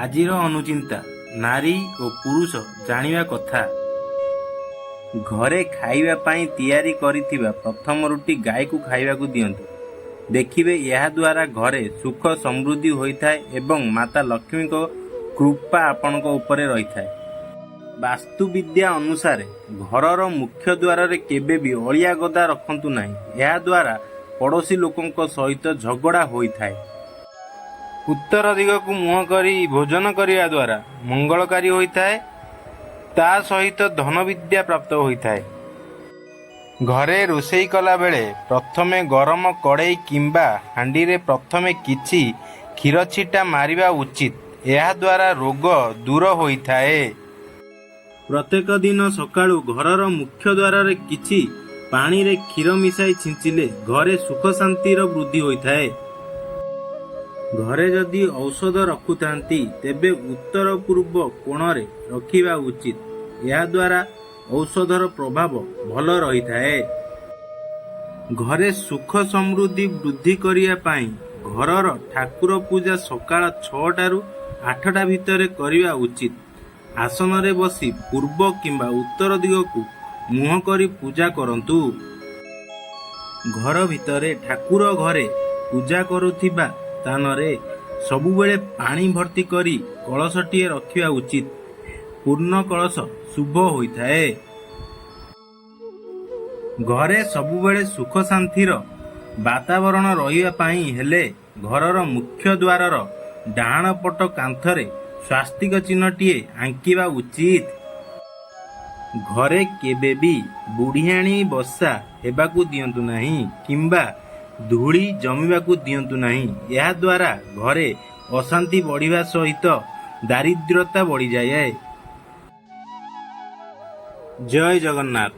ଆଜିର ଅନୁଚିନ୍ତା, ନାରୀ ଓ ପୁରୁଷ ଜାଣିବା କଥା। ଘରେ ଖାଇବା ପାଇଁ ତିଆରି କରିଥିବା ପ୍ରଥମ ରୁଟି ଗାଈକୁ ଖାଇବାକୁ ଦିଅନ୍ତୁ। ଦେଖିବେ, ଏହାଦ୍ୱାରା ଘରେ ସୁଖ ସମୃଦ୍ଧି ହୋଇଥାଏ ଏବଂ ମାତା ଲକ୍ଷ୍ମୀଙ୍କ କୃପା ଆପଣଙ୍କ ଉପରେ ରହିଥାଏ। ବାସ୍ତୁବିଦ୍ୟା ଅନୁସାରେ ଘରର ମୁଖ୍ୟ ଦ୍ୱାରରେ କେବେ ବି ଅଳିଆ ଗଦା ରଖନ୍ତୁ ନାହିଁ। ଏହାଦ୍ୱାରା ପଡ଼ୋଶୀ ଲୋକଙ୍କ ସହିତ ଝଗଡ଼ା ହୋଇଥାଏ। ଉତ୍ତର ଦିଗକୁ ମୁହଁ କରି ଭୋଜନ କରିବା ଦ୍ୱାରା ମଙ୍ଗଳକାରୀ ହୋଇଥାଏ, ତା ସହିତ ଧନବିଦ୍ୟା ପ୍ରାପ୍ତ ହୋଇଥାଏ। ଘରେ ରୋଷେଇ କଲାବେଳେ ପ୍ରଥମେ ଗରମ କଡ଼େଇ କିମ୍ବା ହାଣ୍ଡିରେ ପ୍ରଥମେ କିଛି କ୍ଷୀର ଛିଟା ମାରିବା ଉଚିତ। ଏହାଦ୍ୱାରା ରୋଗ ଦୂର ହୋଇଥାଏ। ପ୍ରତ୍ୟେକ ଦିନ ସକାଳୁ ଘରର ମୁଖ୍ୟ ଦ୍ୱାରରେ କିଛି ପାଣିରେ କ୍ଷୀର ମିଶାଇ ଛିଞ୍ଚିଲେ ଘରେ ସୁଖ ଶାନ୍ତିର ବୃଦ୍ଧି ହୋଇଥାଏ। ଘରେ ଯଦି ଔଷଧ ରଖୁଥାନ୍ତି, ତେବେ ଉତ୍ତର ପୂର୍ବ କୋଣରେ ରଖିବା ଉଚିତ। ଏହାଦ୍ୱାରା ଔଷଧର ପ୍ରଭାବ ଭଲ ରହିଥାଏ। ଘରେ ସୁଖ ସମୃଦ୍ଧି ବୃଦ୍ଧି କରିବା ପାଇଁ ଘରର ଠାକୁର ପୂଜା ସକାଳ 6ଟାରୁ 8ଟା ଭିତରେ କରିବା ଉଚିତ। ଆସନରେ ବସି ପୂର୍ବ କିମ୍ବା ଉତ୍ତର ଦିଗକୁ ମୁହଁ କରି ପୂଜା କରନ୍ତୁ। ଘର ଭିତରେ ଠାକୁର ଘରେ ପୂଜା କରୁଥିବା ସ୍ଥାନରେ ସବୁବେଳେ ପାଣି ଭର୍ତ୍ତି କରି କଳସଟିଏ ରଖିବା ଉଚିତ। ପୂର୍ଣ୍ଣ କଳସ ଶୁଭ ହୋଇଥାଏ। ଘରେ ସବୁବେଳେ ସୁଖ ଶାନ୍ତିର ବାତାବରଣ ରହିବା ପାଇଁ ହେଲେ ଘରର ମୁଖ୍ୟ ଦ୍ୱାରର ଡାହାଣ ପଟ କାନ୍ଥରେ ସ୍ୱାସ୍ତିକ ଚିହ୍ନଟିଏ ଆଙ୍କିବା ଉଚିତ। ଘରେ କେବେ ବି ବୁଢ଼ିଆଣୀ ବସା ହେବାକୁ ଦିଅନ୍ତୁ ନାହିଁ କିମ୍ବା ଧୂଳି ଜମିବାକୁ ଦିଅନ୍ତୁ ନାହିଁ। ଏହାଦ୍ୱାରା ଘରେ ଅଶାନ୍ତି ବଢ଼ିବା ସହିତ ଦାରିଦ୍ର୍ୟତା ବଢ଼ିଯାଏ। ଜୟ ଜଗନ୍ନାଥ।